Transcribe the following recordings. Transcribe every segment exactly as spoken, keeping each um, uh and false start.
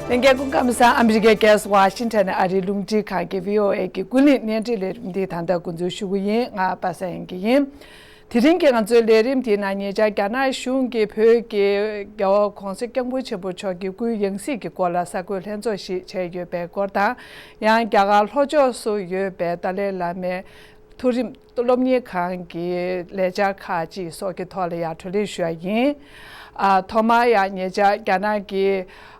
ལྷན་རྒྱས་སྐུ་ཁམས་བཟང་། ཨ་མི་རི་ཀའི་རྒྱལ་ས་ཝ་ཤིང་ཊོན་ནས་ཨ་རིའི་རླུང་འཕྲིན་ཁང་གི་བྷི་ཨོ་ཨེ་གི་ཀུན་གླེང་སྙན་སྒྲོན་ལས་རིམ་འདི་ད་ལྟ་འགོ་འཛུགས་ཞུ་གི་ཡིན། ང་པ་སངས་དབྱངས་སྐྱིད་ཡིན། དེ་རིང་གི་ང་ཚོའི་ལས་རིམ་དེའི་ནང་ཉེ་ཆར་རྒྱ་ནག་གཞུང་གིས་བོད་ཀྱི་རྒྱལ་བ་༧གོང་ས་༧སྐྱབས་མགོན་ཆེན་པོ་མཆོག་གི་སྐུའི་ཡང་སྲིད་ཀྱི་སྐོར་ལ་གསར་འགོད་ལྷན་ཚོགས་ཤིག་བྱས་ཡོད་པའི་སྐོར་དང་། ཡང་རྒྱ་གར་ལྷོ་ཕྱོགས་སུ་ཡོད་པའི་ཏཱ་ལའི་བླ་མའི་མཐོ་རིམ་སློབ་གཉེར་ཁང་གི་ལས་འཆར་ཁག་ཅིག་སོགས་ཀྱི་ཐོག་ལ་ཡང་བགྲོ་གླེང་ཞུ་བ་ཡིན། ཨ། ཐོག་མར་ཡང་ཉེ་ཆར་རྒྱ་ནག་གི་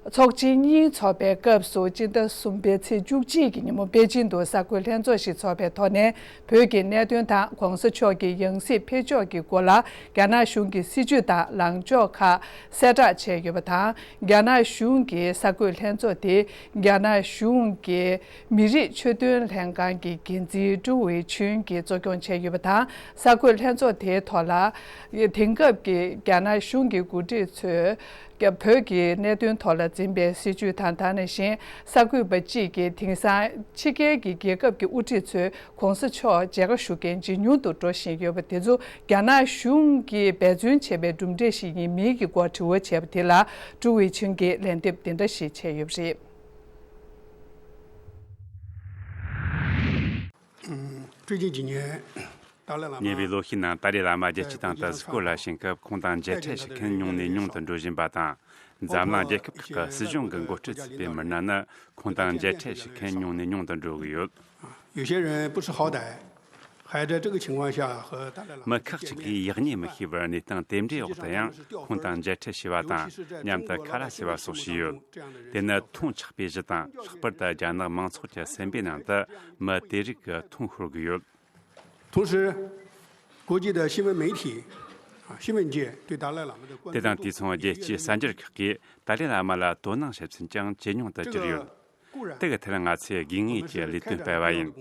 ཚོགས་ཆེན་གཉིས་འཚོགས་པའི་སྐབས་སུ་སྤྱི་ཟླ་གསུམ་པའི་ཚེས་བཅུ་གཅིག་གི་ཉིན་མོ་པེ་ཅིང་དུ་གསར་འགོད་ལྷན་ཚོགས་ཤིག་འཚོགས་པའི་ཐོག་ནས། བོད་ཀྱི་གནད་དོན་དང་༧གོང་ས་མཆོག་གི་ཡང་སྲིད་འཕེན་ཕྱོགས་ཀྱི་སྐོར་ལ་རྒྱ་ནག་གཞུང་གི་སྲིད་བྱུས་དང་ལངས་ཕྱོགས་ཁག་གསལ་བསྒྲགས་བྱས་ཡོད་པ་དང་། རྒྱ་ནག་གཞུང་གི་གསར་འགོད་ལྷན་ཚོགས་དེ་རྒྱ་ནག་གཞུང་གི་མི་རིགས་ཆོས་དོན་ལྷན་ཁང་གི་འགན་འཛིན་ཀྲུའུ་ཝེ་ཆུན་གྱིས་གཙོ་སྐྱོང་བྱས་ཡོད་པ་དང་། གསར་འགོད་ལྷན་ཚོགས་དེའི་ཐོག་ལ། དེང་སྐབས་ཀྱི་རྒྱ་ནག་གཞུང་གི་འགོ་ཁྲིད་ཚོས་བོད་ཀྱི་གནད་དོན་ཐོག་ལ་འཛིན་པའི་སྲིད་བྱུས་དང་། ད་ནང་བཞིན་གསར་འགོད་པ་གཅིག་གིས་དེང་སང་ཕྱི་རྒྱལ་གྱི་རྒྱལ་ཁབ་ཀྱི་དབུ་ཁྲིད་ཚོས་༧གོང་ས་མཆོག་མཇལ་ཁ་ཞུ་མཁན་ཇེ་ཉུང་དུ་འགྲོ་བཞིན་ཡོད་པ་དེ་ཚོ་རྒྱ་ནག་གཞུང་གིས་འབད་བརྩོན་བྱས་པའི་གྲུབ་འབྲས་ཤིག་ཡིན་མིན་གྱི་སྐོར་དྲི་བ་བྱས་པ་དེ་ལ་ཀྲུའུ་ཝེ་ཆུན་གྱིས་ལན་འདེབས་འདི་འདྲ་ཞིག་བྱས་ཡོད་པ་རེད། ཉེ་བའི་ལོ་ཤས་ནང་ཏཱ་ལའི་བླ་མ་རྒྱལ་སྤྱིའི་སྟེང་དུ་གཟིགས་སྐོར་ལ་ཕྱིན་སྐབས། ཁོང་དང་མཇལ་འཕྲད་བྱེད་མཁན་ཉུང་ནས་ཉུང་དུ་འགྲོ་བཞིན་པ་དང་། འཛམ་གླིང་རྒྱལ་ཁབ་ཁག་གི་སྲིད་གཞུང་གི་འགོ་ཁྲིད་ཚུད་པའི་མི་སྣ་ནི་ཁོང་དང་མཇལ་འཕྲད་བྱེད་མཁན་ཉུང་ནས་ཉུང་དུ་འགྲོ་གི་ཡོད། 有些人不识好歹，还在这个情况下和达赖喇嘛 མི་ཁག་ཅིག་གིས་ཡག་ཉེས་མི་ཤེས་པར་གནས་སྟངས་དེ་འདྲའི་འོག་ཏུ་ཡང་ཁོང་དང་མཇལ་འཕྲད་བྱས་པ་དང་། མཉམ་དུ་ཁ་ལག་བཟས་པ་སོགས་བྱས་ཡོད། དེ་ནི་ཐོང་ཆགས་པའི་གཞི་དང་། ལྷག་པར་དུ་རྒྱ་ནག་མང་ཚོགས་ཀྱི་སེམས་པའི་ནང་དུ་མི་དེ་རིགས་ཀྱི་ཐོང་ཤོར་གི་ཡོད། 同时，国际的新闻媒体、啊新闻界对达赖喇嘛的关 དེ་注 དང་དུས་མཚུངས་རྒྱལ་སྤྱིའི་གསར་འགྱུར་ཁག་གིས་ཏཱ་ལའི་བླ་མ་ལ་དོ་སྣང་བྱེད་ཚད་ཀྱང་ཇེ་ཉུང་དུ་གྱུར་ཡོད། 固然 དེ་གི་ཐད་ང་ཚོས་དགོས་ངེས་ཀྱི་ལས་དོན་སྤེལ་བ་ཡིན།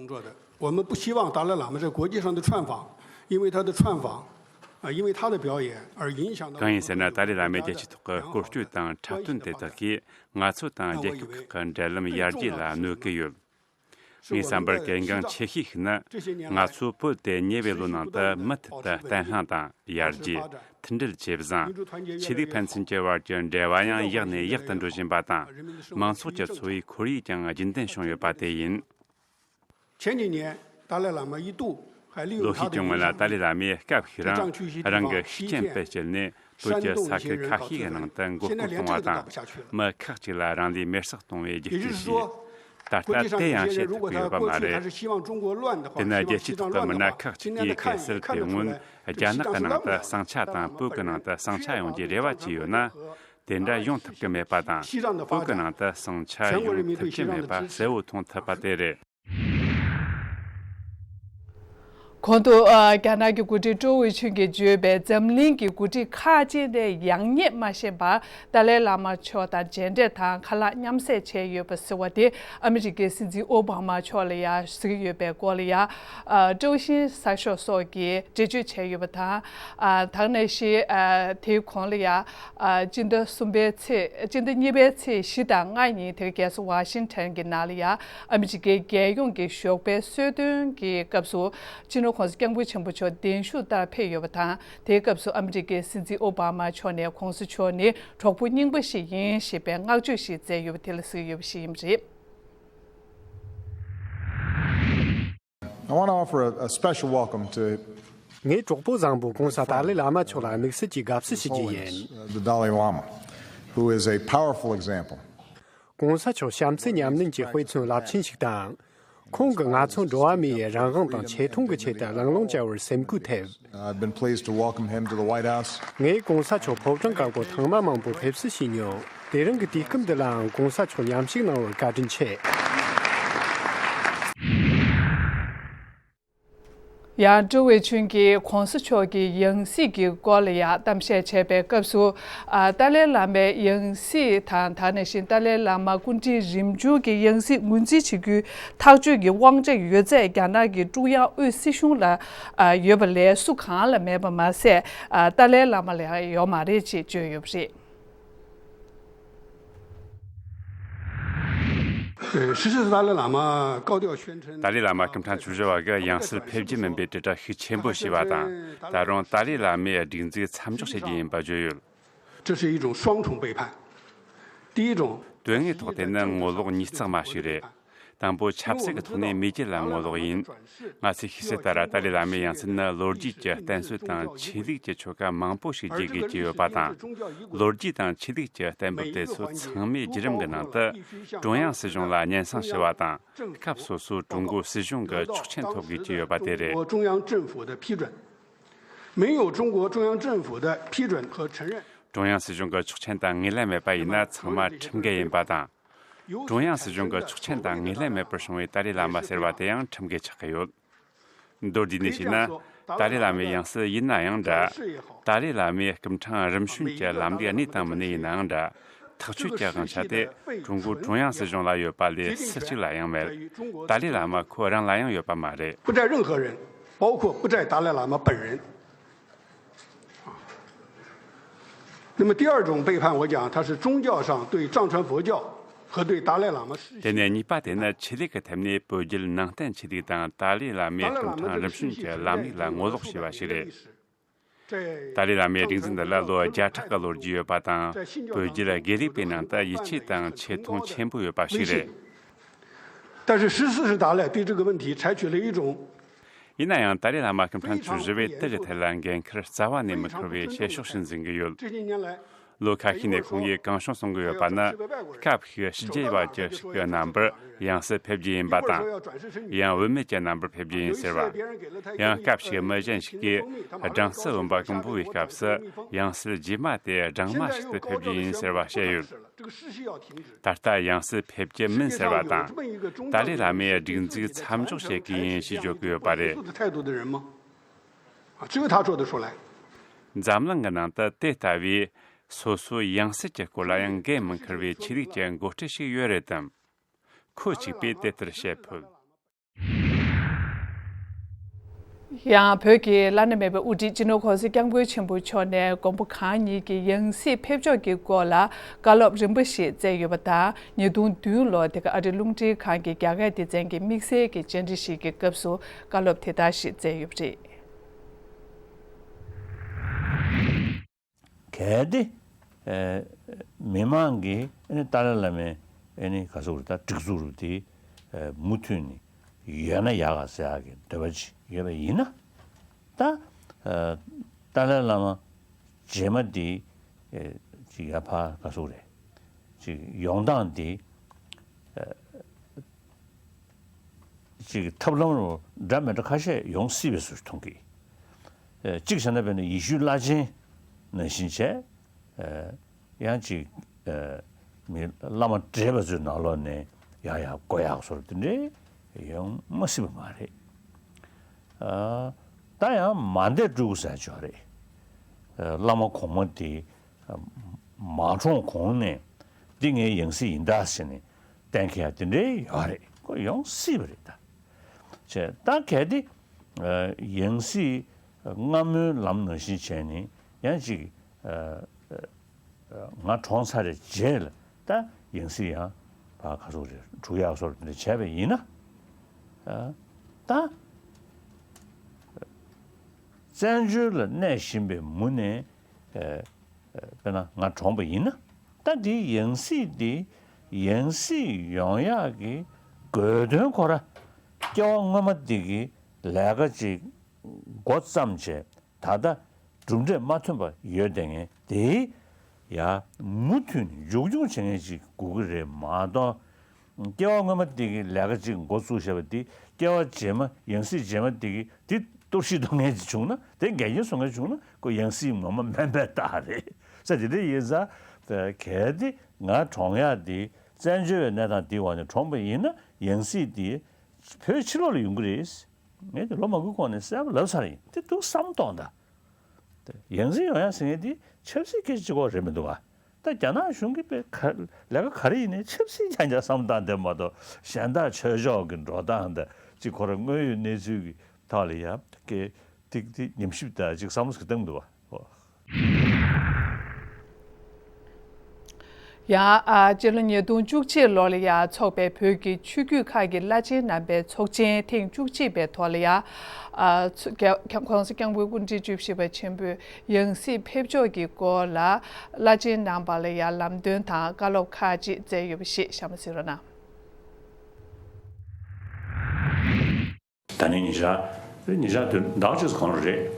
我们不希望达赖喇嘛在国际上的窜访，因为他的窜访，啊，因为他的表演而影响到 གང་ཡིན་ཟེར་ན། ཏཱ་ལའི་བླ་མའི་རྒྱལ་སྤྱིའི་ཐོག་གི་སྐོར་སྐྱོད་དང་འཁྲབ་སྟོན་དེ་དག་གིས་ང་ཚོ་དང་རྒྱལ་ཁབ་ཁག་གི་འབྲེལ་ལམ་ཡར་རྒྱས་ལ་གནོད་ཀྱི་ཡོད། ངའི་བསམ་པར་གལ་འགངས་ཆེ་ཤོས་ཤིག་ནི། ང་ཚོ་བོད་དེ་ཉེ་བའི་ལོ་ནང་དུ་མུ་མཐུད་དུ་བརྟན་ལྷིང་དང་། ཡར་རྒྱས། མཐུན་སྒྲིལ་ཇེ་བཟང་། ཆོས་ལུགས་ཕན་ཚུན་གྱི་བར་གྱི་འབྲེལ་བ་ཡང་ཡག་ནས་ཡག་ཏུ་འགྲོ་བཞིན་པ་དང་། མང་ཚོགས་ཀྱི་འཚོ་བའི་ཁོར་ཡུག་ཀྱང་རྒྱུན་ལྡན་བྱུང་ཡོད་པ་དེ་ཡིན། 前几年，达赖喇嘛一度还利用 ལོ 他 ཤས་的 ཀྱི་སྔོན་ལ་ཏཱ་ལའི་བླ་མས་སྐབས་ཤིག་རང་རང་གི་ཤུགས་རྐྱེན་དཔེ་བསྐྱལ་ནས། བོད་ཀྱི་ས་ཁུལ་ཁ་ཤས་ཀྱི་ནང་དུ་འགོག་རྒོལ་གཏོང་བ་དང་། མི་ཁག་ཅིག་ལ་རང་ལུས་མེར་སྲེག་གཏོང་བའི་རྒྱུག་སྤྲོད་བྱས། ད་ལྟ་དེ་ཡང་བྱེད་ཐུབ་ཀྱི་ཡོད་པ་མ་རེད། དེ་ནི་རྒྱལ་སྤྱིའི་ཐོག་གི་མི་སྣ་ཁག་ཅིག་གིས་གལ་སྲིད་དེ་སྔོན་རྒྱ་ནག་གི་ནང་དུ་ཟིང་ཆ་དང་བོད་ཀྱི་ནང་དུ་ཟིང་ཆ་ཡོང་རྒྱུའི་རེ་བ་བྱས་ཡོད་ན། དེ་འདྲ་ཡོང་ཐུབ་ཀྱི་མེད་པ་དང་། བོད་ཀྱི་ནང་དུ་ཟིང་ཆ་ཡོང་ཐུབ་ཀྱི་མེད་པ་གསལ་བོ་མཐོང་ཐུབ་པ་དེ་རེད། གོང་དུ་ཨ་རྒྱ་ནག་གི་འགོ་ཁྲིད་ཀྲོའུ་ཝེ་ཆུན་གྱིས་བརྗོད་པའི་འཛམ་གླིང་གི་འགོ་ཁྲིད་ཁག་ཅིག་ནས་ཡག་ཉེས་མ་ཤེས་པར་ཏཱ་ལའི་བླ་མ་མཆོག་དང་མཇལ་འཕྲད་དང་ཁ་ལག་མཉམ་བསྲེས་བྱས་ཡོད་པ་ཟེར་བ་དེ་ཨ་མི་རི་ཀའི་སྲིད་འཛིན་ཨོ་བྷ་མ་མཆོག་ལ་ཡང་གཟིགས་ཡོད་པའི་སྐོར་ལ་ཡང་ཨ་ཀྲོའུ་ཞིན་གསར་ཤོག་སོགས་ཀྱིས་འགྲེལ་བརྗོད་བྱས་ཡོད་པ་དང་། ཨ་ད་ག་ནང་བཞིན་ཨ་དེའི་གོང་ལ་ཡང་ཨ་སྤྱི་ཟླ་གསུམ་པའི་ཚེས་སྤྱི་ཟླ་གཉིས་པའི་ཚེས་བཞི་དང་ལྔ་ཉིན་དེ་རྒྱལ་ས་ཝ་ཤིང་ཊོན་གྱི་ནང་ལ་ཡང་ཨ་མི་རི་ཀའི་རྒྱལ་ཡོངས་ཀྱི་ཞོགས་པའི་གསོལ་སྟོན་གྱི་སྐབས་སུ། སྤྱི་ནོར་༧གོང་ས་༧སྐྱབས་མགོན་ཆེན་པོ་མཆོག་གདན་ཞུ་ལྟར་ཕེབས་ཡོད་པ་དང་། དེའི་སྐབས་སུ་ཨ་མི་རི་ཀའི་སྲིད་འཛིན་ཨོ་བྷ་མ་མཆོག་ནས་༧གོང་ས་མཆོག་ནི་གྲོགས་པོ་རྙིང་པ་ཞིག་ཡིན་ཞེས་པའི་བསྔགས་བརྗོད་ཞིག་མཛད་ཡོད་པ་དེ་ལ་གཟིགས་ཡོད་པ་ཞིག་ཡིན་པ་རེད། I want to offer a, a special welcome to ངས་གྲོགས་པོ་བཟང་པོ་༧གོང་ས་ཏཱ་ལའི་བླ་མ་མཆོག་ལ་དམིགས་བསལ་གྱི་དགའ་བསུ་ཞུ་རྒྱུ་ཡིན། Holiness, uh, the Dalai Lama, who is a powerful example. ༧གོང་ས་མཆོག་བྱམས་བརྩེ་ཉམས་ལེན་གྱི་དཔེ་མཚོན་རླབས་ཆེན་ཞིག་དང་། ཁོང་གིས་ང་ཚོ་འགྲོ་བ་མིའི་རང་དབང་དང་ཆེ་མཐོང་གི་ཆེད་དུ་ལང་ལོང་བྱ་བར་སེམས་འགུལ་ཐེབས། I've been pleased to welcome him to the White House. ངས་༧གོང་ས་མཆོག་ཕོ་བྲང་དཀར་པོར་ཐེངས་མ་མང་པོ་ཕེབས་བསུ་ཞུས་མྱོང་། དེ་རིང་གི་དུས་སྐབས་འདི་ལའང་༧གོང་ས་མཆོག་མཉམ་ཞུགས་གནང་བར་བཀའ་དྲིན་ཆེ། ཡང་ཀྲོའུ་ཝེ་ཆུན་གྱིས་༧གོང་ས་མཆོག་གི་ཡང་སྲིད་ཀྱི་སྐོར་ལ་ཡང་གཏམ་བཤད་བྱས་པའི་སྐབས་སུ། ཨ་ཏཱ་ལའི་བླ་མའི་ཡང་སྲིད་དང་། ད་ནང་བཞིན་ཏཱ་ལའི་བླ་མ་སྐུ་ཕྲེང་རིམ་བྱོན་གྱི་ཡང་སྲིད་ངོས་འཛིན་བྱེད་རྒྱུའི་ཐག་གཅོད་ཀྱི་དབང་ཆ་ཡོད་ཚད་རྒྱ་ནག་གི་ཀྲུང་དབྱང་དབུས་སྲིད་གཞུང་ལ་ཨ་ཡོད་པ་ལས་སུ་གང་ལ་མེད་པ་མ་ཟད། ཨ་ཏཱ་ལའི་བླ་མ་ལ་ཡང་ཡོད་མ་རེད་ཅེས་བརྗོད་ཡོད་པ་རེད། 呃，十四世达赖喇嘛高调宣称， ཏཱ་ལའི་བླ་མ་སྐུ་ཕྲེང་བཅུ་བཞི་བ་གི་ཡང་སྲིད་ཕེབས་རྒྱུ་མིན་པའི་དྲིལ་བསྒྲགས་ཤུགས་ཆེན་པོ་བྱས་པ་དང་། ད་རུང་ཏཱ་ལའི་བླ་མའི་སྒྲིག་འཛུགས་མཚམས་འཇོག་བྱེད་རྒྱུ་ཡིན་པ་བརྗོད་ཡོད། 这是一种双重背叛。第一种， དོན་དངོས་ཐོག་དེ་ནི་ངོ་ལོག་ཉིས་བརྩེགས་མ་ཞིག་རེད། དང་པོ་ཆབ་སྲིད་ཀྱི་ཐོག་ནས་མེས་རྒྱལ་ལ་ངོ་ལོག་ཡིན། ང་ཚོས་ཤེས་གསལ་ལྟར་ཏཱ་ལའི་བླ་མའི་ཡང་སྲིད་ནི་ལོ་རྒྱུས་ཀྱི་བསྟན་སྲོལ་དང་ཆོས་ལུགས་ཀྱི་ཆོ་ག་མང་པོ་ཞིག་བརྗེ་དགོས་ཀྱི་ཡོད་པ་དང་། ལོ་རྒྱུས་དང་ཆོས་ལུགས་ཀྱི་གཏན་འབེབས་དེ་ཚོ་ཚང་མས་བརྒྱུད་རིམ་གྱི་ནང་དུ་ཀྲུང་དབྱང་སྲིད་གཞུང་ལ་སྙན་སེང་ཞུ་བ་དང་། སྐབས་སོ་སོའི་ཀྲུང་གོའི་སྲིད་གཞུང་གི་ཆོག་མཆན་ཐོབ་དགོས་ཀྱི་ཡོད་པ་དེ་རེད། 中国中央政府的批准，没有中国中央政府的批准和承认。 ཀྲུང་དབྱང་སྲིད་གཞུང་གི་ཆོག་མཆན་དང་ངོས་ལེན་མེད་པ་ཡིན་ན་ཚང་མ་ཁྲིམས་འགལ་ཡིན་པ་དང་། ཀྲུང་དབྱང་སྲིད་གཞུང་གི་ཆོག་མཆན་དང་ངོས་ལེན་མེད་པར་བྱུང་བའི་ཏཱ་ལའི་བླ་མ་ཟེར་བ་དེ་ཡང་ཁྲིམས་འགལ་ཆགས་ཀྱི་ཡོད། མདོར་བསྡུས་ནས་བཤད་ན། ཏཱ་ལའི་བླ་མའི་ཡང་སྲིད་ཡིན་ན་ཡང་འདྲ། ཏཱ་ལའི་བླ་མའི་སྐུ་ཕྲེང་རིམ་བྱོན་གྱི་ལམ་ལུགས་གནས་དང་མི་གནས་ཡིན་ན་ཡང་འདྲ། ཐག་གཅོད་ཀྱི་དབང་ཆ་དེ་ཀྲུང་གོའི་ཀྲུང་དབྱང་སྲིད་གཞུང་ལ་ཡོད་པ་ལས་སུ་གཅིག་ལ་ཡང་མེད། ཏཱ་ལའི་བླ་མ་ཁོ་རང་ལ་ཡང་ཡོད་པ་མ་རེད། 不带任何人，包括不带达赖喇嘛本人。那么第二种背叛，我讲它是宗教上对藏传佛教和对达赖喇嘛世 དེ་ནས་གཉིས་པ་དེ་ནི་ཆོས་ལུགས་ཀྱི་ཐད་ནས་བོད་བརྒྱུད་ནང་བསྟན་ཆོས་ལུགས་དང་ཏཱ་ལའི་བླ་མའི་སྐུ་ཕྲེང་རིམ་བྱོན་གྱི་ལམ་ལུགས་ལ་ངོ་ལོག་བྱས་པ་ཞིག་རེད། ཏཱ་ལའི་བླ་མའི་སྒྲིག་འཛུགས་འདི་ལ་ལོ་བརྒྱ་ཕྲག་གི་ལོ་རྒྱུས་ཡོད་པ་དང་། བོད་བརྒྱུད་དགེ་ལུགས་པའི་ནང་དུ་ཡིད་ཆེས་དང་ཆེ་མཐོང་ཆེན་པོ་ཡོད་པ་ཞིག་རེད། 但是十四世达赖对这个问题采取了一种 ཡིན་ན་ཡང་ཏཱ་ལའི་བླ་མ་སྐུ་ཕྲེང་བཅུ་བཞི་པས་དེ་གི་ཐད་ལ་འགན་འཁུར་རྩ་བ་ནས་མི་འཁུར་བའི་བཤད་ཕྱོགས་ཤིག་འཛིན་གྱི་ཡོད། ལོ་ཁ་ཤས་ནས་ཁོང་གིས་གང་བྱུང་གསུང་གི་ཡོད་པ་ནི། སྐབས་ཤིག་ཕྱི་རྒྱལ་བ་ཅིག་གི་རྣམ་པར་ཡང་སྲིད་ཕེབས་རྒྱུ་ཡིན་པ་དང་། ཡང་བུད་མེད་ཀྱི་རྣམ་པར་ཕེབས་རྒྱུ་ཡིན་ཟེར་བ། ཡང་སྐབས་ཤིག་མི་གཞན་ཞིག་གིས་སྦྲང་རྩི་བུམ་པ་གང་བུ་བའི་སྐབས་སུ་ཡང་སྲིད་རྗེས་མ་དེ་སྦྲང་མ་ཞིག་ཏུ་ཕེབས་རྒྱུ་ཡིན་ཟེར་བ་བཤད་ཡོད། ད་ལྟ་ཡང་སྲིད་ཕེབས་རྒྱུ་མིན་ཟེར་བ་དང་། ཏཱ་ལའི་བླ་མའི་སྒྲིག་འཛུགས་མཚམས་འཇོག་བྱེད་ཀྱི་ཡིན་ཞེས་བརྗོད་ཀྱི་ཡོད་པ་རེད། 态度的人吗？啊，只有他说得出来。 འཛམ་གླིང་གི་ནང་དུ་དེ་ལྟ་བུའི་སོ་སོའི་ཡང་སྲིད་ཀྱི་སྐོར་ལ་ཡང་འགན་མི་འཁུར་བའི་ཆོས་ལུགས་ཀྱི་འགོ་ཁྲིད་ཞིག་ཡོད་རེད་དམ། ཁོ་གཅིག་པས་དེ་ལྟར་བཤད་ཕོད། ཡང་བོད་ཀྱི་བླ་ན་མེད་པའི་དབུ་ཁྲིད་སྤྱི་ནོར་༸གོང་ས་༸སྐྱབས་མགོན་ཆེན་པོ་མཆོག་ནས་མགོན་པོ་གང་ཉིད་ཀྱི་ཡང་སྲིད་ཕེབས་ཕྱོགས་ཀྱི་སྐོར་ལ་བཀའ་སློབ་རིམ་པ་ཞིག་སྩལ་ཡོད་པ་དང་། ཉིས་སྟོང་བདུན་ལོར་དེ་ག་ཨ་རི་རླུང་འཕྲིན་ཁང་གི་རྒྱ་སྐད་སྡེ་ཚན་གྱི་དམིགས་བསལ་གྱི་བཅར་འདྲི་ཞིག་གི་སྐབས་སུ་བཀའ་སློབ་དེ་ལྟར་ཞིག་སྩལ་ཡོད་པ་རེད། གལ་ཏེ། ཨེ། མི་མང་གིས་ཨ་ནི་ཏཱ་ལའི་བླ་མའི་ཨ་ནི་ག་ཟེར་དགོས་རེད། ད་སྒྲིག་འཛུགས་རུ་དེ་ཨེ་མུ་མཐུད་ནས་ཡོད་ན་ཡག་ག་ཟེར་ཡག་གི་འདོད་པ་ཅིག་ཡོད་པ་ཡིན་ན། ད་ཨེ་ཏཱ་ལའི་བླ་མ་རྗེས་མ་དེ་ཨེ་ཅིག་ཡར་ཕར་ག་ཟེར་དགོས་རེད། ཅིག་ཡོང་སྟངས་དེ་ཨེ་ཅིག་ཐབས་ལམ་རུ་འདྲ་མི་འདྲ་ཁ་ཤས་ཡོང་སྲིད་པའི་བཟོ་ཞིག་མཐོང་གི། ཨེ་གཅིག་བྱས་ན་དཔེར་ན་ཡེ་ཤུའི་བླ་ཆེན་ནང་བཞིན་བྱས། ཨེ་ཡང་ཅིག་ཨེ་མི་བླ་མ་བགྲེས་པ་ཚོའི་ནང་ལོགས་ནས་ཡང་ཡང་དགོས་ཡག་བཟོ་འདྲ་དེ་འདྲའི་ཡོང་མ་སྲིད་པ་མ་རེད། ཨ་ད་ཡང་མ་འདས་སྤྲུལ་སྐུ་ཟེར་ཅིག་ཡོད་རེད། ཨེ་བླ་མ་གོང་མ་དེ་མ་གྲོངས་གོང་ནས་འདི་ངའི་ཡང་སྲིད་ཡིན་ད་ཟེར་ནས་གཏན་འཁེལ་ཡག་དེ་འདྲའི་ཡོད་རེད། ཁོ་ཡོང་སྲིད་པ་རེད་ད། བྱས་ད་གལ་ཏེ་ཨ་ཡང་སྲིད་སྔ་མོའི་ལམ་ནང་བཞིན་བྱས་ནས་ཡང་ཅིག་ཨ་ང་གྲོངས་ཚར་རེད་རྗེས་ལ་ད་ཡང་སྲིད་ཡང་ཕར་ག་ཟེར་དགོས་རེད། འགྲུབ་ཡག་བཟོ་འདྲ་བྱས་པ་ཡིན་ན། ཨ་ད་བཙན་བྱོལ་ལ་གནས་བཞིན་པའི་མུ་ནས་ཨ་དཔེར་ན་ང་གྲོངས་པ་ཡིན་ན། ད་འདིའི་ཡང་སྲིད་འདི་ཡང་སྲིད་ཡོང་ཡག་གི་དགོས་དོན་ཁོ་ར་སྐྱེ་བ་སྔོན་མ་འདི་གི་ལས་ཀ་ཅིག་འགོ་བརྩམས་བྱས་ད་ལྟ་གྲུབ་འབྲས་མ་ཐོན་པ་ཡོད་བསྡད་མཁན་དེ་ཡ་མུ་མཐུད་ནས་མཇུག་སྐྱོང་བྱེད་མཁན་ཅིག་དགོས་ཀྱི་རེད་མ་གཏོགས། སྐྱེ་བ་སྔོན་མ་དེ་གི་ལས་ཀ་ཅིག་འགོ་བཙུགས་བཞག་པ་དེ་སྐྱེ་བ་རྗེས་མ་ཡང་སྲིད་རྗེས་མ་དེ་གི་དེ་གཏོར་བཤིག་གཏོང་མཁན་ཅིག་བྱུང་ན། དེ་འགལ་རྐྱེན་བཟོ་མཁན་བྱུང་ན་ཁོ་ཡང་སྲིད་ངོ་མ་མིན་པའི་རྟགས་རེད་ས། དེ་འདྲ་ཡིན་ཙང་གལ་ཏེ་ང་གྲོངས་ཡག་དེ་བཙན་བྱོལ་བའི་གནས་སྟངས་དེའི་འོག་ནས་གྲོངས་པ་ཡིན་ན་ཡང་སྲིད་དེ་བོད་ཕྱི་ལོགས་ལ་ཡོང་གི་རེད། ངས་དེ་ལོ་མང་པོའི་གོང་ནས་གསལ་པོ་ལབ་ཚར་ཡིན། དེ་འདུག་བསམ་གཏོང་དང་། དེ་ཡང་སྲིད་ཡོང་ཡ་ཟེར་མཁན་དེ་ཆབ་སྲིད་སྐད་ཆ་གཅིག་པོ་རེད་མི་འདུག་ག་ད་རྒྱ་ནག་གཞུང་གིས་དཔེ་ག་ལས་ཀ་ག་རེ་ཡིན་ནའི་ཆབ་སྲིད་རྐྱང་རྐྱང་བསམ་བཏང་བསྡད་མ་གཏོགས་གཞན་དག་ཆོས་ཕྱོགས་ཀྱི་འགྲོ་སྟངས་དང་ཅིག་ཁོ་རང་དངོས་ཡོད་གནས་ཚུལ་གྱི་ཐོག་ལ་ཡ་སྐད་ཏིག་ཏིག་ཉམས་ཞིབ་དང་ཅིག་བསམ་བློ་ཟིག་བཏང་མི་འདུག་བ། ཡང་། ཨ། སྤྱི་ལོ་ཉིས་སྟོང་བཅུ་གཅིག་ལོ་ལ་ཡང་འཚོགས་པའི་བོད་ཀྱི་ཆོས་བརྒྱུད་ཁག་གི་བླ་ཆེན་རྣམ་པའི་ཚོགས་ཆེན་ཐེངས་བཅུ་གཅིག་པའི་ཐོག་ལ་ཡང་། ཨ། ཚོ་༸གོང་ས་༸སྐྱབས་མགོན་སྐུ་ཕྲེང་བཅུ་བཞི་པ་ཆེན་པོས་ཡང་སྲིད་ཕེབས་ཕྱོགས་ཀྱི་སྐོར་ལ་བླ་ཆེན་རྣམ་པ་ལ་ཡང་ལམ་སྟོན་དང་བཀའ་སློབ་ཁག་ཅིག་སྩལ་ཡོད་པ་ཞིག་གཤམ་ལ་གཟིགས་རོགས་གནང་། ད་ནི་ཉེ་ཆར། ཉེ་ཆར་དུས་ཟླ་བ་གཅིག་གོང་རེད།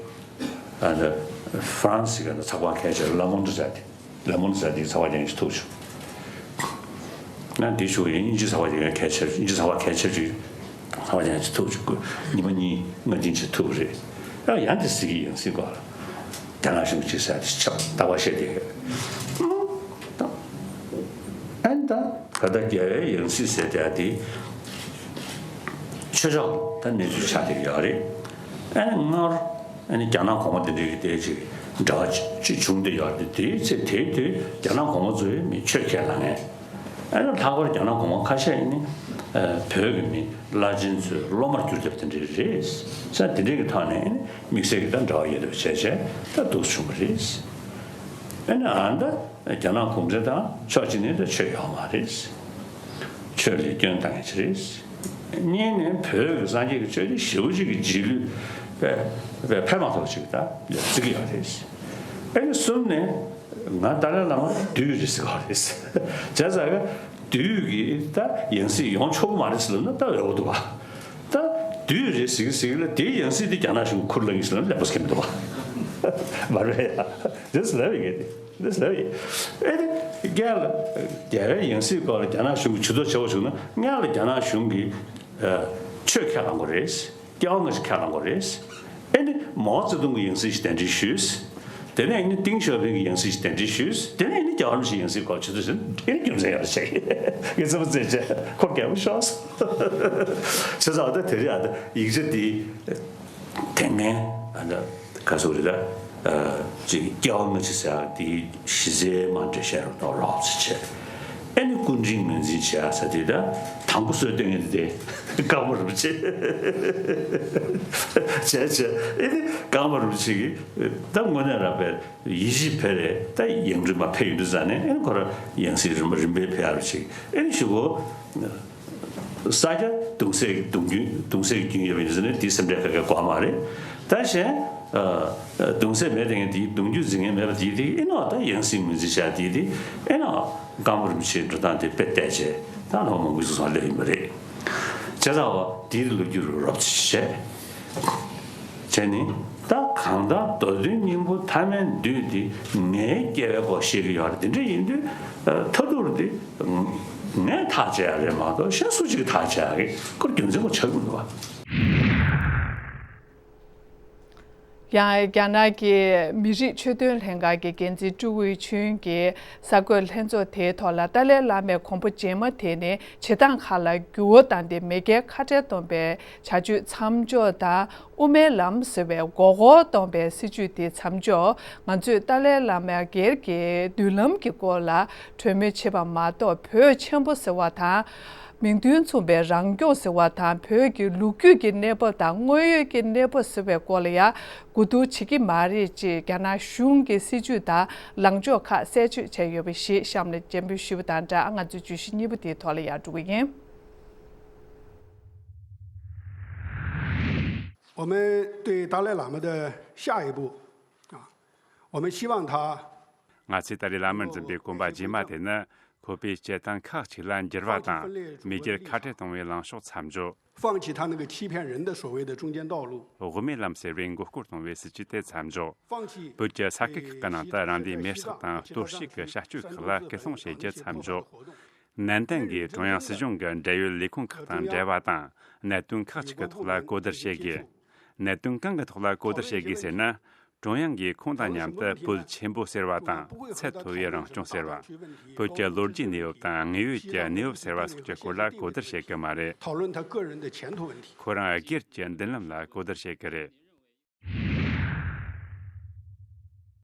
ཨ་ནི་ཧྥ་རན་སི་གི་ཚགས་པར་ཁ་ཤས་ལ་མོན་ཌི་ཟེར་ཏེ། ལ་མོན་ཌི་ཟེར་ཏེ་ཚགས་པར་རྒྱག་མཁན་ཞིག་ཐུག་བྱུང་། ང་འདི་ཞུ་ཡིན། དབྱིན་ཇི་ཚགས་པར་རྒྱག་མཁན་གལ་ཆེ། དབྱིན་ཇི་ཚགས་པར་གལ་ཆེ་ཅིག་ཚགས་པར་རྒྱག་མཁན་ཞིག་ཐུག་བྱུང་། ཉི་མ་གཉིས་ལྔ་བདུན་ཅིག་ཐུག་རེད། ཡང་ཡང་དེ་ཟེར་གྱི་ཡིན། ཟེར་གོ་ལ། རྒྱ་ནག་གཞུང་གཅིག་ཟེར་ཏེ་ཆབ་རྟག་པར་བཤད་དེ། ཨན་ད་ག་ད་རྒྱལ་བའི་ཡང་སྲིད་ཟེར་དེ་དེ་ཆོས་ཕྱོགས་ད་གནས་ཚུལ་ཆགས་བསྡད་ཡོད་རེད། ཨན་སྔར་ཨན་རྒྱ་ནག་གོང་མ་དེ་འདྲའི་གི་དེ་ཅིག་འདྲ་བ་ཅིག་བྱུང་བསྡད་ཡོད་རེད། དེའི་ཚེ་དེའི་དུས་རྒྱ་ནག་གོང་མ་ཚོ་ཡིས་མི་ཆོས་ཁས་ལེན་མཁན། ཨ་ནི་ལྷག་པར་རྒྱ་ནག་གོང་མ་ཁ་ཤས་ནི་ཨ་བོད་ཀྱི་མི་བླ་ཆེན་ཚོའི་སློབ་མར་གྱུར་བསྡད་པ་དེ་འདྲ་རེད། ས་དེ་འདྲའི་གི་ཐོག་ནས་ནི་དམིགས་བསལ་གྱི་ད་འབྲེལ་བ་ཡོད་པ་བྱས་བྱས་ད་འདུག་བྱུང་བ་རེད། ཨ་ནི་ཨ་ད་རྒྱ་ནག་གུང་ཁྲན་ཏང་ཕྱོགས་གཅིག་ནས་ད་ཆོས་ཡོད་མ་རེད། ཆོས་ལ་སྐྱོན་བཏང་ཡ་ཅིག་རེད། གཉིས་ནས་བོད་ཀྱི་སངས་རྒྱས་ཀྱི་ཆོས་དེ་ཞེ་པོ་ཅིག་གི་རྗེས་ལུས་དཔེ་དཔེ་ཕན་མ་ཐོགས་ཅིག་ད་བརྩི་གི་ཡོད་རེད། ཨ་ནི་གསུམ་ནས། ང་ཏཱ་ལའི་བླ་མ་བདུད་རེད་ཟེར་བ་རེད། བྱས་ཙང་ག་བདུད་ཀྱི་ད་ཡང་སྲིད་ཡོང་ཆོག་གི་མ་རེད་ཟེར་ལབ་ན་ད་འོས་པ་འདུག་བ། ད་བདུད་རེད་ཟེར་གི་ཟེར་གི་ལ་དེའི་ཡང་སྲིད་དེ་རྒྱ་ནག་གཞུང་གིས་ཁུར་བླངས་ཡིན་ཟེར་ལབ་ན་ལེགས་པོ་ཟེར་གི་མི་འདུག་བ། མ་རེད་ཡ། འདི་ཟེར་ལབ་ཡིན་གི་དེ། འདི་ཟེར་ལབ་ཡིན། ཨེ་དེ་སྔོན་ལ་རྒྱལ་བའི་ཡང་སྲིད་སྐོར་ལ་རྒྱ་ནག་གཞུང་གིས་ཇུས་གཏོགས་བྱེད་དགོས་བྱུང་ན་སྔོན་ལ་རྒྱ་ནག་གཞུང་གིས་ཆོས་ཁས་བླངས་དགོས་རེད། སྐྱེ་བ་སྔ་ཕྱི་ཁས་བླངས་དགོས་རེད། ཨེ་ནི་མའོ་ཙེ་ཏུང་གི་ཡང་སྲིད་ཞིག་གདན་འདྲེན་ཞུས། དེ་ནས་ཨེ་ནི་ཏིང་ཞའོ་ཕིང་གི་ཡང་སྲིད་ཞིག་གདན་འདྲེན་ཞུས། དེ་ནས་ཨེ་ནི་རྒྱལ་བ་རིན་པོ་ཆེའི་ཡང་སྲིད་སྐོར་ཆུ་ཚོད་ཟིན་ཨེ་ནི་རྒྱུ་མཚན་ཡོད་རེད་བྱས། ངས་ཚོད་པ་བཙལ་བྱས་ཁོ་རྒྱལ་པོ་ཤོག་ཟེར། བྱས་ཙང་ད་དེ་རིང་ཨ་ད་ཡིག་ཆ་འདི་དེ་སྔོན་ཨ་ད་ག་ཟེར་རེད་ད། ཅིག་སྐྱེ་བ་སྔ་ཕྱི་ཟེར་ཡག་དེ་གཞི་རྩའི་མ་འདྲེས་བཤད་རོགས་དང་རོགས་ཟེར་བྱས། ཨེ་ནི་སྐུ་དྲིན་ངོས་འཛིན་བྱེད་ཡ་ཟེར་དེ་ད་དང་པོ་སྲོལ་གཏོད་མཁན་དེ་ཀརྨ་རིན་པོ་ཆེ། བྱས་བྱས་ཨེ་ནི་ཀརྨ་རིན་པོ་ཆེ་གིས་ད་དངོས་གནས་རང་དཔེ་ཡིད་ཆེས་འཕེར་རེད། ད་ཡང་སྤྲུལ་མ་ཕེབས་ཡོང་དུས་ཙང་ནས་ཨེ་ནི་ཁོ་རང་ཡང་སྲིད་རིམ་པ་རིམ་པས་ཕེབས་ཡ་རུ་ཅིག་ཨེ་ནི་ཞུ་གོ། ས་སྐྱ་གདུང་སྲས་གདུང་རྒྱུན་གདུང་སྲས་རྒྱུན་ཡོད་པ་ཡིན་ཟེར་ནས་དེའི་སེམས་ཁྲལ་ག་གེ་དགོས་མ་རེད། ད་གཞན་གདུང་སྲས་མེད་དེ་ངས་དེའི་གདུང་རྒྱུད་འཛིན་མཁན་མེད་པ་དེའི་དེ་ཨེ་ནོ་ད་ཡང་སྲིད་ངོས་འཛིན་བྱ་དེའི་དེ་ཨེ་ནོ་ཀརྨ་རིན་པོ་ཆེའི་འགྲོ་སྟངས་དེ་དཔེ་བལྟས་བྱས་ད་ལོ་མང་པོ་ཞིག་སོང་སླེབས་ཡིན་པ་རེད། བྱས་ཙང་བ་དེའི་ལོ་རྒྱུས་རུ་རོབ་ཅིག་བྱས། བྱས་ནས་ད་གང་ལྟར་མདོ་དོན་སྙིང་པོ་ཐ་མལ་འདུས་འདི་ངའི་སྐྱེ་བའི་སྐོར་བཤད་ཀྱི་ཡོད་རེད། དེ་འདྲ་ཡིན་དུས་མཐའ་ཐུག་འདི་ངས་ཐག་བཅད་ཡ་རེད་མ་གཏོགས་གཞན་སུ་གཅིག་གིས་ཐག་བཅད་ཡ་གི་ཁོར་རྒྱུ་མཚན་ཁོ་ཆགས་ཀྱི་མི་འདུག་བ། ཡང་རྒྱ་ནག་གི་མི་རིགས་ཆོས་དོན་ལྷན་ཁང་གི་འགན་འཛིན་ཀྲུའུ་ཝེ་ཆུན་གྱིས་གསར་འགོད་ལྷན་ཚོགས་དེའི་ཐོག་ལ་ཏཱ་ལའི་བླ་མས་གོམ་པ་རྗེས་མ་དེད་ནས་བྱེད་སྟངས་ཁག་ལ་འགྱུར་བ་བཏང་སྟེ་མེས་རྒྱལ་ཁ་བྲལ་གཏོང་པའི་བྱ་སྤྱོད་མཚམས་འཇོག་དང་། དབུ་མའི་ལམ་ཟེར་བའི་མགོ་སྐོར་གཏོང་པའི་སྲིད་བྱུས་དེ་མཚམས་འཇོག་ང་ཚོས་ཏཱ་ལའི་བླ་མ་སྒེར་གྱི་མདུན་ལམ་གྱི་སྐོར་ལ་གྲོས་མོལ་བྱེད་པ་མ་གཏོགས་བོད་ཆེན་པོ་ཟེར་བ་དང་། མིང་དོན་མཚུངས་པའི་རང་སྐྱོང་ཟེར་བ་དང་བོད་ཀྱི་ལོ་རྒྱུས་ཀྱི་གནས་བབ་དང་དངོས་ཡོད་ཀྱི་གནས་བབ་ཟེར་བའི་སྐོར་ལ་ཡང་གོ་བསྡུར་བྱེད་ཀྱི་མ་རེད་ཅེས་རྒྱ་ནག་གཞུང་གི་སྲིད་བྱུས་དང་ལངས་ཕྱོགས་ཁག་གསལ་བརྗོད་བྱས་ཡོད་པ་ཞིག་གཤམ་ལ་སྤྱན་འབུལ་ཞུས་པ་དང་སྦྲགས་ང་ཚོའི་བརྗོད་གཞི་གཉིས་པ་དེའི་ཐོག་ལ་ཡར་འགྲོ་གི་ཡིན། 我们对达赖喇嘛的下一步啊，我们希望他 ང་ཚོས་ཏཱ་ལའི་བླ་མར་འཛིན་པའི་གོམ་པ་རྗེས་མ་དེ་ནི་ཁོ་པའི་སྤྱིར་བཏང་ཁག་ཅིག་ལ་འགྱུར་བ་དང་མེས་རྒྱལ་ཁ་བྲལ་གཏོང་བའི་ལངས་ཕྱོགས་མཚམས་འཇོག 放弃他那个欺骗人的所谓的中间道路。 དབུ་མའི་ལམ་ཟེར་བའི་མགོ་སྐོར་གཏོང་བའི་སྲིད་བྱུས་དེ་མཚམས་འཇོག 放弃 བོད་ཀྱི་ས་ཁུལ་ཁག་གི་ནང་དུ་རང་སྡེའི་མེར་སྲེག་དང་གཏོར་བཤིག་གི་བྱ་སྤྱོད་ཁག་ལ་སྐུལ་སློང་བྱེད་རྒྱུ་མཚམས་འཇོག་ནན་ཏན་གྱིས་ཀྲུང་དབྱང་སྲིད་གཞུང་གི་འབྲེལ་ཡོད་ལས་ཁུངས་ཁག་དང་འབྲེལ་བ་དང་གནད་དོན་ཁག་ཅིག་གི་ཐོག་ལ་གོ་བསྡུར་བྱེད་དགོས། གནད་དོན་གང་གི་ཐོག་ལ་གོ་བསྡུར་བྱེད་དགོས་ཟེར་ན། ཀྲུང་དབྱང་གིས་ཁོང་དང་མཉམ་དུ་བོད་ཆེན་པོ་ཟེར་བ་དང་ཚད་མཐོ་བའི་རང་སྐྱོང་ཟེར་བ། བོད་ཀྱི་ལོ་རྒྱུས་གནས་བབ་དང་དངོས་ཡོད་ཀྱི་གནས་བབ་ཟེར་བ་སོགས་ཀྱི་སྐོར་ལ་གོ་བསྡུར་བྱེད་ཀྱི་མ་རེད། 讨论他个人的前途问题。 ཁོ་རང་སྒེར་གྱི་མདུན་ལམ་ལ་གོ་བསྡུར་བྱེད་ཀྱི་རེད།